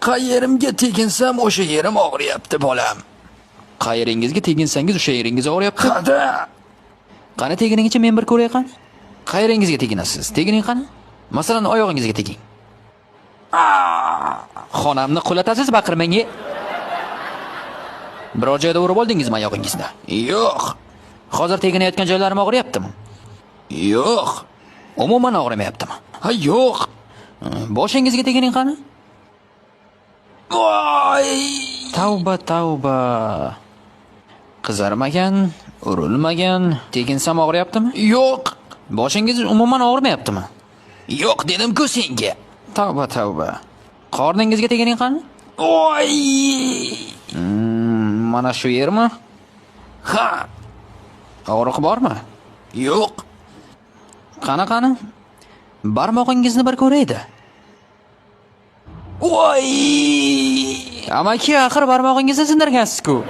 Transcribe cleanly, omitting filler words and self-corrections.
Qayerimga teginsam, o'sha yerim og'riyapti, bolam. Qayeringizga teginsangiz, o'sha yeringiz og'riyapti? Hada. Qani, teginingcha, men bir ko'ray, qani. Qayeringizga teginasiz? Tegining qani. Masalan, oyog'ingizga teging. Xonamni qulatasiz, baqirmang. E. Biror joyda urib oldingizmi oyog'ingizni? Yo'q. Hozir teginayotgan joylarim og'riyaptimi? Yo'q. Umuman og'rimayaptimi? Ha, yo'q. Boshingizga tegining qani. Voy! Tavba, tavba. Qizarmagan, urilmagan, teginsam og'riyaptimi? Yo'q. Boshingiz umuman og'rimayaptimi? Yo'q dedim-ku senga. Tavba, tavba. Qorningizga tegining qani? Voy! Mana shu yermi? Ha, Og'riq bormi? yo'q. Qani, qani? Barmog'ingizni bir ko'raydi. Voy! Amaki, axir barmog'ingizni sindirgansiz-ku.